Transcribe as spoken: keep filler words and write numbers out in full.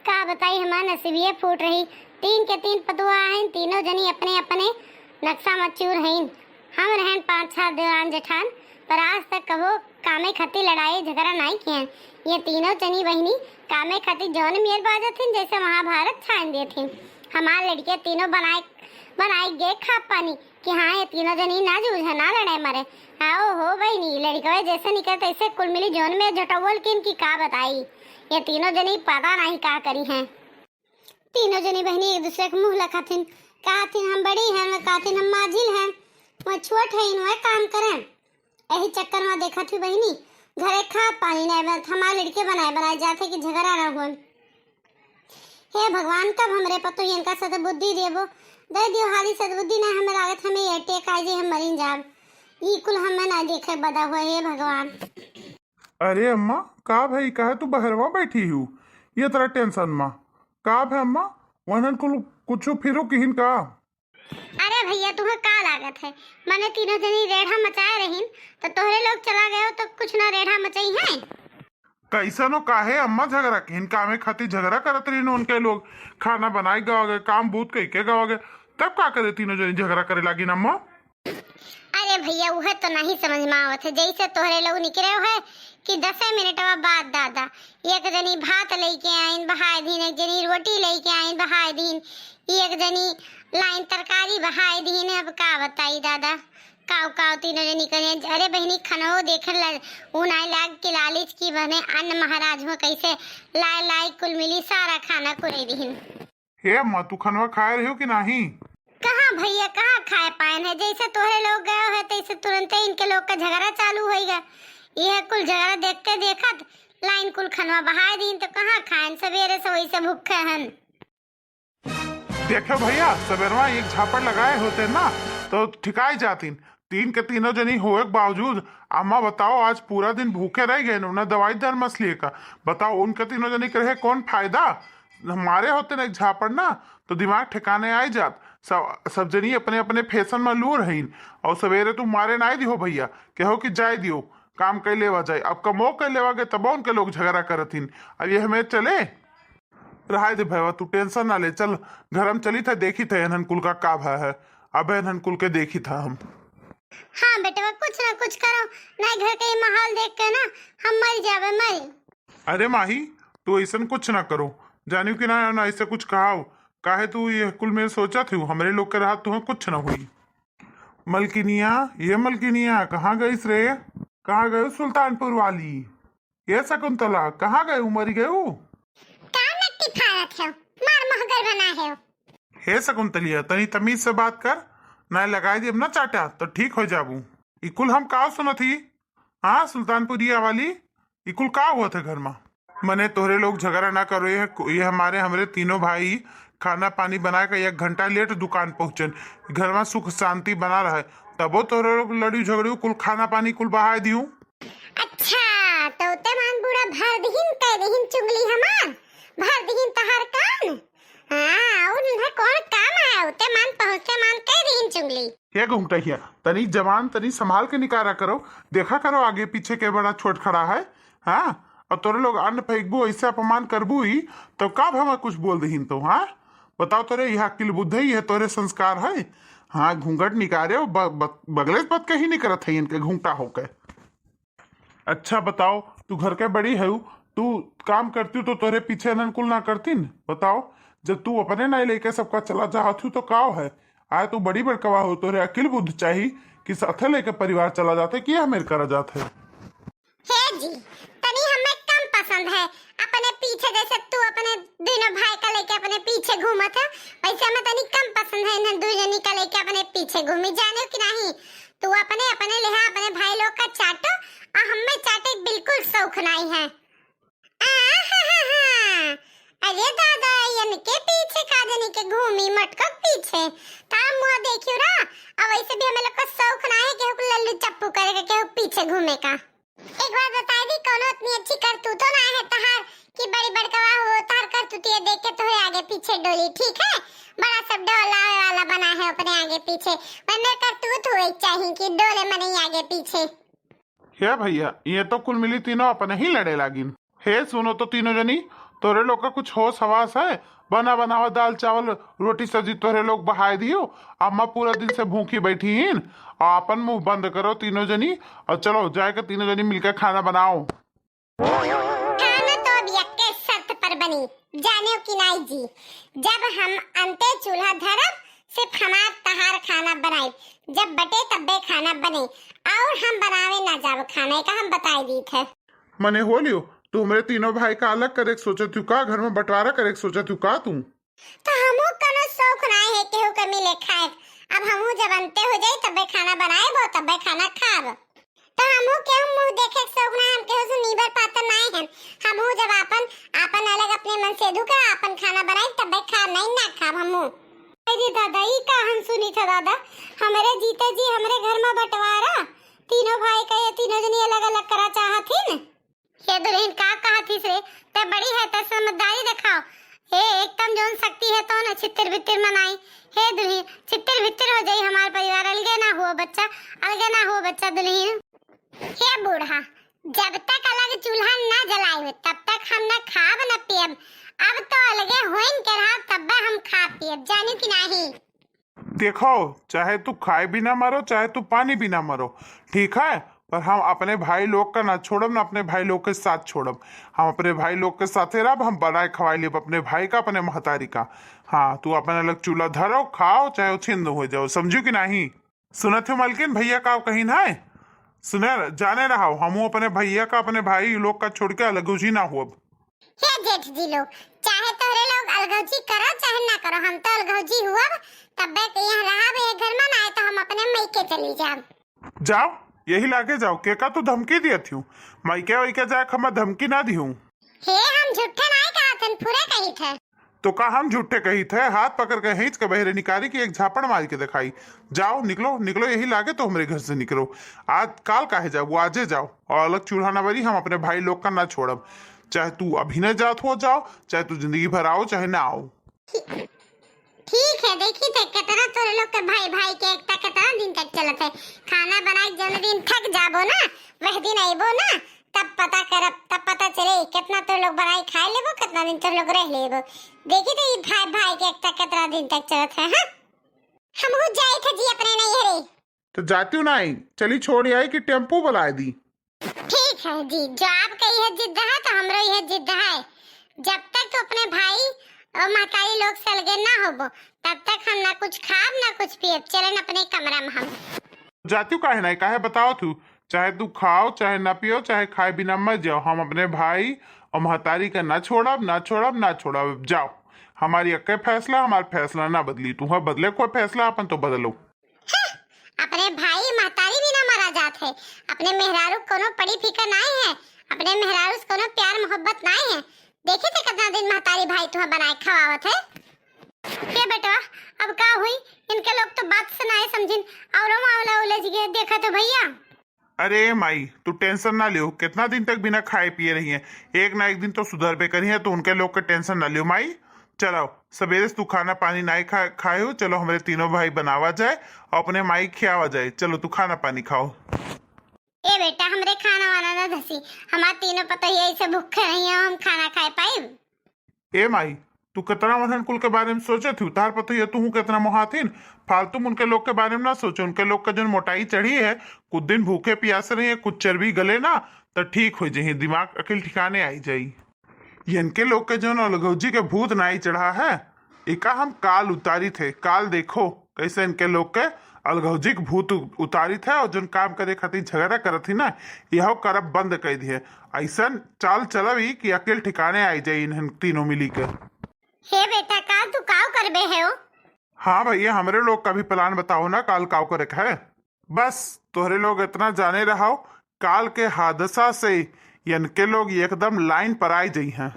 का बताई, हमार नसीबिये फूट रही। तीन के तीन पतुआ हईन, तीनों जनी अपने अपने नक्शा में चूर हईन। हम रहन पाँच छह देवरान जेठान, पर आज तक कबो कामे खातिर लड़ाई झगड़ा नाई किहन। ये तीनों जनी बहिनी कामे खातिर जौन मेर बाजत हिन, जैसे महाभारत छान देत हिन। हमार लड़के तीनों बनाए बनाए गे खा पानी कि हाँ, ये तीनों जनी ना जूझे, ना लड़े मरे। आओ हो बहिनी, लड़कवे जैसे निकले तैसे कुल मिली जौन मेर झटौल किन की का बताई। ये तीनों जनी पता नहीं का करी हैं। तीनों जनी बहिनी एक दूसरे के मुँह लखाथिन, कहथिन हम बड़ी हैं, वह कहथिन हम माझिल हैं, वह छोट है, वह काम करें। यही चक्कर में देखत ही बहिनी, घरे खा पानी नहीं बनत, हमार लड़के बनाए बनाए जाते कि झगड़ा ना हुए। हे भगवान, कब हमरे पतोहियन का सद्बुद्धि देबो? दे दियो हाली सद्बुद्धि, ना हमें लागत हमें ये टेक आ जाए, हम मरिन जाब। ई कुल हमें ना देखे बदा हुआ, हे भगवान। अरे अम्मा, का भाई, काहे तू बहरवा बैठी हू ये तरह टेंशन मा? का भे अम्मा, वहनन कुल कुछ फिरो किहिन का? अरे भैया, तुहे का लागत है, मने तीनों जनी रेढ़ा मचाए रहीन, तो तोहरे लोग चला गयो तो कुछ ना रेढ़ा मचाई है। कैसनो काहे अम्मा झगड़ा किहिन? कामे खातिर झगड़ा करत रहीन उनके लोग, खाना बनाई गवा गए, काम बूत कई के गवा गए, तब का करे तीनों जनी झगड़ा करे लागिन अम्मा? अरे भैया, उहे तो नहीं समझ में आवत है, जैसे तोहरे लोग निकरे हो है कि दसे मिनटवा बाद दादा, एक जनी भात लेके आइन बहाए दीन, एक जनी रोटी लेके आइन बहाए दीन, एक जनी लाइन तरकारी बहाए दीन। अब का बताई दादा, काव काव तीनों जनी कहे, अरे बहिनी, खनवो देखे ला उ नाई लाग के लालिच की बने अन्न महाराज हो कैसे लाए लाए कुल मिली सारा खाना कुरे दीन। हे अम्मा, तू खनवा खाए रही हो कि नाही? कहाँ भैया, कहाँ खाए पाएन है, जैसे तोहरे लोग गए है तैसे तुरंते इनके लोग का झगड़ा चालू होइगा। यह कुल झगड़ा देखते देखत लाइन कुल खनवा बहाए दीन, तो कहाँ खाएन, सवेरे से वैसे भूखे हन। देखे भैया, सवेरवा एक झापड़ लगाए होते ना, तो ठिकाई जातीन। तीन के तीनों जनी होए के बावजूद, अम्मा बताओ, आज पूरा दिन भूखे रह गए, उन्हें दवाई दर मस लिए का। बताओ, उनके तीनों जनी के रहे कौन फायदा? हमारे होते ना एक झापड़ ना, तो दिमाग ठिकाने आई जात। सब, सब जनी अपने अपने फैशन में लूर हईन, और सवेरे तू मारे ना दिहो भैया, कहो कि जाए दियो, काम कर लेवा जाए। अब कमो कर लेवा गए, तब उनके लोग झगड़ा करत हिन। अब ये हमें चले, रहाय दे भैया, तू टेंशन ना ले, चल घर हम चली था, देखी था एनहन कुल का का भा है। अब एनहन कुल के देखी था हम। हाँ बेटवा, कुछ ना कुछ करो, नहीं घर के ये माहौल देख के ना हम मर जावे, मर। अरे माही, तू ऐसन कुछ ना करो, जानियो कि ना, ना ऐसे कुछ कहाओ, काहे तू ये कुल मेरे सोचत हो, हमरे लोग के रहा तुहे कुछ ना हुई। मलकिनिया, ये मलकिनिया, कहाँ गईस रे? कहाँ गए सुल्तानपुर वाली? ये शकुंतला, कहाँ गए, मरी गए? का नट्टी फाड़त हो, मार महगर बना है। हे शकुंतलिया, तनी तमीज से बात कर, ना लगाई देब ना चाटा, तो ठीक हो जाबू। ई कुल हम का सुनत ही? हाँ, सुल्तानपुरिया वाली, ई कुल का हुआ था घर में? मने तोहरे लोग झगड़ा ना करो, ये, ये हमारे, हमरे तीनों भाई खाना पानी बना के एक घंटा लेट दुकान पहुँचन, घर में सुख शांति बना रहे, तबो तोहरे लोग लड़ियो झगड़ियो, कुल खाना पानी कुल बहाए दियो। अच्छा, तो ते मान बूढ़ा भर दिहिन, कह दिहिन चुगली हमार, भर दिहिन तहार कान। हाँ, और उन्हें कौन काम है, उते मान पहुँचते मान कह दिहिन चुगली। हे घुंघटहिया, तनी जबान तनी संभाल के निकारा करो, देखा करो आगे पीछे के बड़ा छोट खड़ा है। हाँ, और तोरे लोग अन्न फेंकबू, ऐसे अपमान करबू ही, तो का हम कुछ बोल दहीन तो? हाँ, बताओ, तोरे यह अकिल बुद्धि है, तोरे संस्कार है? हाँ, घूंघट निकारे, ब-, ब-, बगले से बात कहीं नहीं करत है इनके घूंघटा होके। अच्छा बताओ, तू घर के बड़ी है, तू काम करती तो तोरे पीछे एनन कुल ना करतीन? बताओ, जब तू अपने नाई लेके सबका चला चाहत हूँ तो काव है? आए तू बड़ी बड़कवा हो, तोरे अकिल बुद्धि चाही कि साथे लेके परिवार चला जाते कि हमेर करा जात है। हे जी, तनी हमें कम पसंद है अपने पीछे, जैसे तू अपने दोनों भाई का लेके अपने पीछे घूमत है, वैसे हमें तनी कम पसंद है इन्हें दो जनी का लेके अपने पीछे घूमी, जाने कि नहीं? तू अपने, अपने लेहा अपने भाई लोग का चाटो, और हमें चाटे के बिल्कुल शौक नहीं है। आहाहा, अरे दादा, इनके पीछे का जनी के घूमी मटको के पीछे, तार मुँह देखियो ना। अब वैसे भी हमें लोग का शौक ना है केहू के लल्लू चप्पू करे के, केहू के पीछे घूमे का। एक बात बताई दी, कौनो इतनी अच्छी करतूतो ना है तहार कि बड़ी बड़कवा हो, तहार करतूतिया देख के तोहरे आगे पीछे डोली, ठीक है? बड़ा सब डोलावे वाला बना है अपने आगे पीछे, वरना करतूत हुए चाहिए कि डोले मनई आगे पीछे। हे भैया, ये तो कुल मिली तीनों अपने ही लड़े लागिन। हे सुनो तो तीनों जनी, तोरे लोग का कुछ होश हवास है? बना बनावा दाल चावल रोटी सब्जी तोरे लोग बहाय दियो। अम्मा पूरा दिन से भूखी बैठी हीन। और अपन मुंह बंद करो तीनों जनी, और चलो जाए के तीनों जनी मिलकर खाना बनाओ। खाना तो अब यक्के शर्त पर बनी, जाने कि नाई जी, जब हम अंते चूल्हा धरब, सिर्फ हमार तहार खाना बनाई, जब बटे तब्बे खाना बने, और हम बनावे ना जाब खाने का, हम बताई दीत है। मने हो लियो, तू हमरे तीनों भाई का अलग करे के सोचत हूँ का? घर में बंटवारा करे के सोचत हूँ का तू? तो हमहू कोनो शौक नाय है केहू के मिले खाए। अब हमहू जब अंते हो जाई तब्बे खाना बनाएब, तब्बे खाना खाब। तो हमहू केहू मुंह देखे के शौक नाय, हम केहू से नीबर पातर नाय है। हमहू जब आपन, आपन अलग अपने मन से धुका आपन खाना बनाई तब्बे खाब, नहीं ना खाब हमहू। अरे दादा, ई का हम सुनी था दादा? हमरे जीते जी हमरे घर में बंटवारा, तीनों भाई का ये तीनों जनी अलग अलग करा चाहत ही न। हे दुल्हन, का कहत हिस रे? ते बड़ी है, ते समझदारी देखाओ। हे, एकदम जौन शक्ति है तो न छितिर भितिर मनाई। हे दुल्हन, छितिर भितिर हो जाई हमार परिवार, अलगे ना हुआ बच्चा, अलगे ना हुआ बच्चा दुल्हन। हे बूढ़ा, जब तक अलग चूल्हा ना जलाए तब तक हम ना खाब ना पियब। अब तो अलगे होइन के रहा तब्बे हम खा पियब, जानी कि नाही? देखो, चाहे तू खाए बिना मरो, चाहे तू पानी बिना मरो, ठीक है, पर हम अपने भाई लोग का ना छोड़ब, ना अपने भाई लोग के साथ छोड़ब। हम अपने भाई लोग के साथे रहब, हम बनाए खवाए लेब अपने भाई का, अपने महतारी का। हाँ, तू अपने अलग चूल्हा धरो, खाओ, चाहे उछिंद हो जाओ, समझू कि नाही? सुनत हो मलकिन, भैया का कहिन है? सुने, जाने रहो, हमहू अपने भैया का, अपने भाई लोग का छोड़ के अलगौजी ना हुअब। हे जेठ जी लोग, चाहे तोहरे लोग अलगौजी करो चाहे ना करो, हम तो अलगौजी हुअब, तब्बे के यहाँ रहब ये घर में, ना तो हम अपने मइके चली जाब। जाओ, यही लागे जाओ, केका तू धमकी दियत हूँ? मइके वइके जाए के हम धमकी ना दिहूँ। हे, हम झूठे नाय कहत हन, पूरे कहित है। तो का हम झूठे कहित है? हाथ पकड़ के खींच के बहरे निकारी कि एक झापड़ मार के दिखाई। जाओ, निकलो, निकलो, यही लागे तो हमरे घर से निकलो। आज काल काहे जाओ, आजे जाओ। और अलग चूल्हा ना बरी, हम अपने भाई लोग का ना छोड़ब। चाहे तू अभी ना जात हो जाओ, चाहे तू जिंदगी भर आओ, चाहे ना आओ। ठीक है, देखी थे कितना तोरे लोग के भाई भाई के एकता कितना दिन तक चलत है। खाना बनाए जौन दिन थक जाबो ना, वह दिन अइबो ना, तब पता करब, तब पता चले कितना तोरे लोग बनाए खाए लेबो, कितना दिन तोरे लोग रह लेबो। देखी तो ये भाई भाई के एकता कितना दिन तक चलत है। हाँ, हमहू जाई थे जी अपने नैहरे। तो जाती हूँ नाई, चली छोड़ आई कि टेम्पू बुलाए दी। ठीक है जी, जो आपका यह जिद है तो हमरो यह जिद है। जब तक तो अपने भाई और महतारी लोग से अलगे ना होबो, तब तक हम ना कुछ खाब ना कुछ पियब। चलन अपने कमरा में हम। जाती हूँ काहे नाई, काहे बताओ तू? चाहे तू खाओ, चाहे ना पियो, चाहे खाए बिना मर जाओ, हम अपने भाई और महतारी का ना छोड़ब, ना छोड़ब, ना छोड़ब। जाओ, हमारी अक्के फैसला, हमार फैसला ना बदली। तुम्हें बदले कोई फैसला, अपन तो बदलो। हं, अपने भाई महतारी बिना मरा जात है, अपने मेहरारू कोनो पड़ी फिकर नाई है, अपने मेहरारू से कोनो प्यार मोहब्बत नाई है। देखी थे कितना दिन महतारी भाई तुम्हें बनाए खवावत है। हे बेटवा, अब का हुई? इनके लोग तो बात से नाई समझिन, और मामला उलझ गए। देखा तो भैया। अरे माई, तू टेंशन ना लियो, कितना दिन तक बिना खाए पिए रही है, एक ना एक दिन तो सुधरबे करी है, तो उनके लोग के टेंशन ना लियो माई। चलो, सवेरे से तू खाना पानी नाई खा, खाए हो, चलो हमरे तीनों भाई बनावा जाए और अपने माई खियावा जाए। चलो तू खाना पानी खाओ। ए बेटा, हमरे खाना वाना ना धसी, हमार तीनों पतोहिया ऐसे भूखे रही हैं, हम खाना खाए पाइब? ए माई, तू कितना वहन कुल के बारे में सोचत हूँ, तार पतोहिया तू कितना मोहाथिन, फालतू में उनके लोग के बारे में ना सोचो। उनके लोग के जौन मोटाई चढ़ी है, कुछ दिन भूखे प्यासे रही है, कुछ चर्बी गले ना, तो ठीक हो जाही, दिमाग अकिल ठिकाने आई जाई। इनके लोग के जौन अलगौजी के भूत नाई चढ़ा है, एका हम काल उतारी थे। काल देखो कैसे इनके लोग के अलगौजी के भूत उ-, उतारी थे, और जौन काम करे खातिर झगड़ा करत ही ना, यहो करब बंद कर दिए। ऐसन चाल चलबी कि अकिल ठिकाने आई जाई इन्हन तीनों मिली के। हे बेटा, का तू काव करबे है ओ? हाँ भैया, हमरे लोग का भी प्लान बताओ ना, काल काव करे के है। बस तोहरे लोग इतना जाने रहो, काल के हादसा से यनके लोग एकदम लाइन पर आए जइहें।